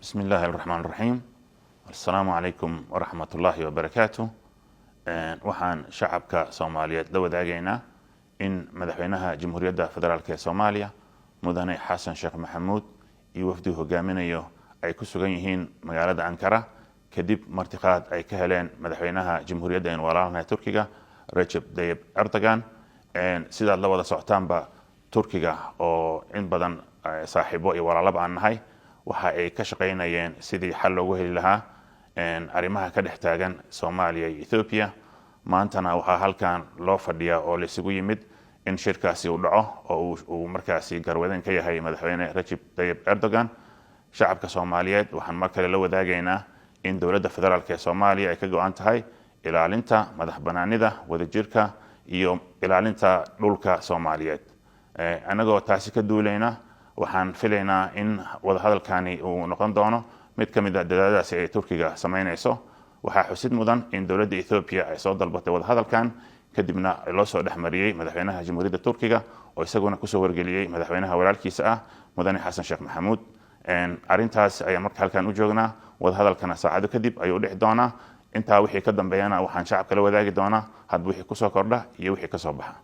Bismi illaahi araxmaan raxiim. Assalaamu calaykum waraxmat ullaahi wabarakaatu. Waxaan shacabka Soomaaliyeed la wadaagaynaa in madaxweynaha Jamhuuriyadda Federaalk ee Soomaaliya, Mudane Xasan Sheekh Maxamuud, iyo wafdigu hogaaminayo ay ku sugan yihiin magaalada Ankara, kadib martiqaad ay ka heleen madaxweynaha Jamhuuriyadda aynu walaalnahay, Turkiga, Recep Tayyip Erdogan. Sidaad la wada socotaanba, Turkiga oo in badan saaxiibo iyo walaalaba aan nahay waxa ay ka shaqaynayeen sidii xal loogu heli lahaa arrimaha ka dhex taagan Soomaaliya iyo Ethiopia. Maantana waxaa halkan loo fadhiyaa oo laisugu yimid in shirkaasi uu dhaco oo uu markaasi garwadeen ka yahay madaxweyne Recep Tayyip Erdogan. Shacabka Soomaaliyeed waxaan mar kale la wadaagaynaa in dowladda federaalk ee Soomaaliya ay ka go-an tahay ilaalinta madax banaanida, wadajirka iyo ilaalinta dhulka Soomaaliyeed. Annagoo taasi ka duulayna, waxaan filaynaa in wadahadalkani uu noqon doono mid ka mid a dadaadadaasi ay Turkiga samaynayso. Waxaa xusid mudan in dowladda Ethiopia ay soo dalbatay wadahadalkan, kadibna loo soo dhexmariyey madaxweynaha Jamhuuriyadda Turkiga, oo isaguna kusoo wargeliyey madaxweynaha walaalkiisa ah, Mudane Xasan Sheekh Maxamuud. Arrintaas ayaan marka halkan u joognaa. Wadahadalkana saacado kadib ayuu dhici doonaa. Intaa wixii ka dambeeyana waxaan shacabka la wadaagi doonaa hadba wixii kusoo kordha iyo wixii kasoo baxa.